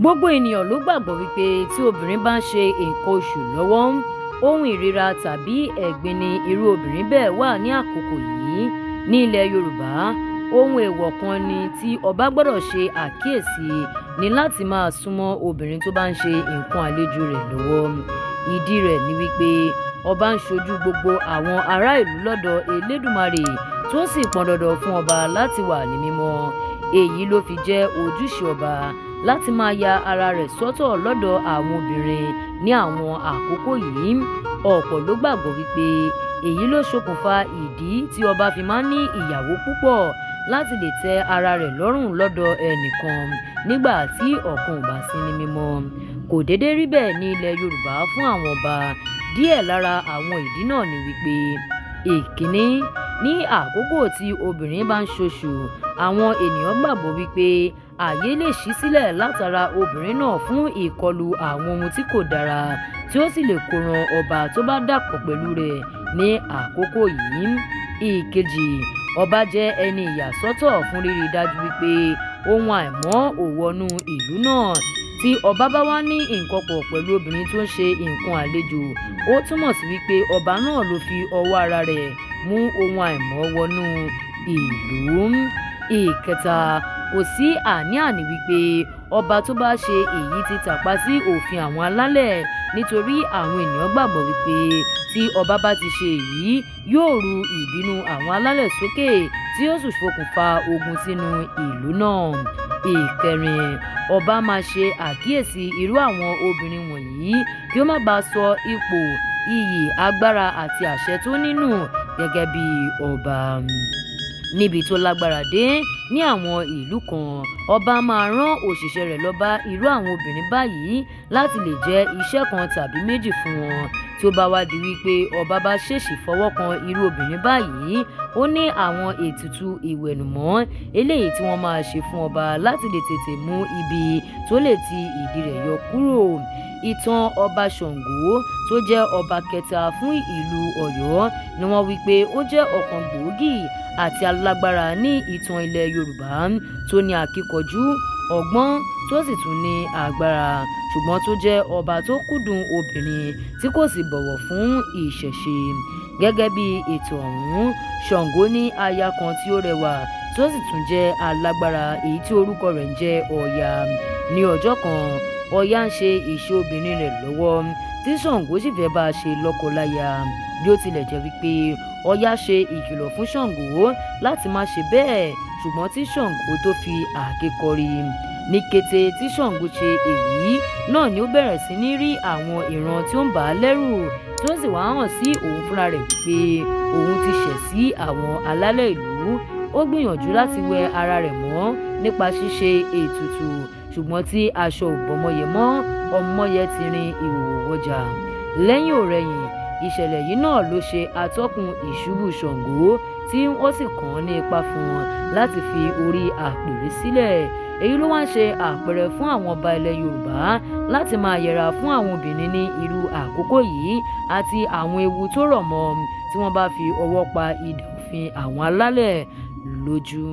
Gbogbo ènìyàn ló gbàgbọ́ wípé tí obìnrin bá ń ṣe nǹkan oṣù lọ́wọ́, ohun ìríra tàbí ẹ̀gbin ni irú obìnrin bẹ́ẹ̀ wà ní àkókò yìí. Ní ilẹ̀ Yorùbá, ohun èèwọ̀ kan ni tí ọba gbọ́dọ̀ ṣe àkíyèsí ní láti máa súnmọ́ obìnrin tó bá ń ṣe nǹkan àlejò rẹ̀ lọ́wọ́. Ìdí rẹ̀ ni wípé ọba ń ṣojú gbogbo àwọn ará ìlú lọ́dọ̀ Elédùmarè, tó sì pọn dandan fún ọba láti wà ní mímọ́. Èyí ló fi jẹ́ ojúṣe ọba láti máa ya ara rẹ̀ sọ́tọ̀ lọ́dọ̀ àwọn obìnrin ní àwọn àkókò yìí. Ọ̀pọ̀ ló gbàgbọ́ wípé èyí ló ṣokùnfà ìdí tí ọba fi máa ń ní ìyàwó púpọ̀ láti lè tẹ ara rẹ̀ lọ́rùn lọ́dọ̀ ẹnìkan nígbà tí ọ̀kan ò bá sí ní mímọ́. Kò déédé rí bẹ́ẹ̀ ní ilẹ̀ Yorùbá fún àwọn ọba. Díẹ̀ lára àwọn ìdí náà ni wípé: ìkíní, ní àkókò tí obìnrin bá ń ṣoṣù, àwọn ènìyàn gbàgbọ́ wípé ààyè lè ṣí sílẹ̀ látara obìnrin náà fún ìkọlù àwọn ohun tí kò dára, tí ó sì lè kóran ọba tó bá dàpọ̀ pẹ̀lú rẹ̀ ní àkókò yìí. Ìkejì, ọba jẹ́ ẹni ìyàsọ́tọ̀ fún rírí dájú wípé ohun àìmọ́ ò wọnú ìlú náà. Tí ọba bá wá ní nǹkan pọ̀ pẹ̀lú obìnrin tó ń ṣe nǹkan àlejò, ó túmọ̀ sí wípé ọba náà ló fi ọwọ́ ara rẹ̀ mú ohun àìmọ́ wọnú ìlú. Ìkẹta, kò sí àní-àní wípé ọba tó bá ṣe èyí ti tàpá sí òfin àwọn alálẹ̀, nítorí àwọn ènìyàn gbàgbọ́ wípé tí ọba bá ti ṣe èyí, yóò ru ìbínú àwọn alálẹ̀ sókè, tí yóò sì ṣokùnfà ogun sínú ìlú náà. Ìkẹrin, ọba máa ṣe àkíyèsí irú àwọn obìnrin wọ̀nyí kí ó má bàa sọ ipò, iyì, agbára àti àṣẹ tó nínú gẹ́gẹ́ bí ọba. Níbi tó lágbára dé, ní àwọn ìlú kan, ọba máa rán òṣìṣẹ́ rẹ̀ lọ bá irú àwọn obìnrin báyìí láti lè jẹ́ iṣẹ́ kan tàbí méjì fún wọn. Tí ó bá wá di wípé ọba bá ṣèṣì fọwọ́ kan irú obìnrin báyìí, ó ní àwọn ètùtù ìwẹ̀nùmọ́ eléyìí tí wọ́n máa ṣe fún ọba láti lè tètè mú ibi tó lè ti ìdí rẹ̀ yọ kúrò. Ìtàn ọba Ṣàngó tó jẹ́ ọba kẹta fún ìlú Ọ̀yọ́ ni wọ́n wí pé ó jẹ́ ọ̀kan gbòógì àti alágbára ní ìtàn ilẹ̀ Yorùbá, tó ní akíkanjú, ọgbọ́n, tó sì tún ní agbára, ṣùgbọ́n tó jẹ́ ọba tó kúndùn obìnrin tí kò sì bọ̀wọ̀ fún ìṣẹ̀ṣe. Gẹ́gẹ́ bí ètò ọ̀hún, Ṣàngó ní aya kan tí ó rẹwà tó sì tún jẹ́ alágbára, èyí tí orúkọ rẹ̀ ń jẹ́ Ọya. Ní ọjọ́ kan, Ọya ń ṣe ìṣe obìnrin rẹ̀ lọ́wọ́, tí Ṣàngó sì fẹ́ bá a ṣe lọ́kọláya. Bí ó tilẹ̀ jẹ́ wípé Ọya ṣe ìkìlọ̀ fún Ṣàngó láti má ṣe bẹ́ẹ̀, ṣùgbọ́n tí Ṣàngó tó fi àáké kọrí. Ní kété tí Ṣàngó ṣe èyí náà ni ó bẹ̀rẹ̀ sí ní rí àwọn ìran tí ó ń bà á lẹ́rù, tí ó sì wá hàn sí òun fúnra rẹ̀ wípé òun ti ṣẹ̀ sí àwọn alálẹ̀ ìlú. Ó gbìyànjú láti wẹ ara rẹ̀ mọ́ nípa ṣíṣe ètùtù, ṣùgbọ́n tí aṣọ ò bọ́mọyẹ mọ́, ọmọyẹ ti rin ìhòhò wọjà. Lẹ́yìn òrẹyìn, ìṣẹ̀lẹ̀ yìí náà ló ṣe atọ́kùn ìṣubú Ṣàngó, tí ó sì kàn án ní ipa fún wọn láti fi orí àpèrè sílẹ̀. Èyí ló wá ń ṣe àpẹẹrẹ fún àwọn ọba ilẹ̀ Yorùbá láti máa yẹra fún àwọn obìnrin ní irú àkókò yìí àti àwọn ewu tó rọ̀ mọ́ tí wọ́n bá fi ọwọ́ pa idà òfin àwọn alálẹ̀ lójú.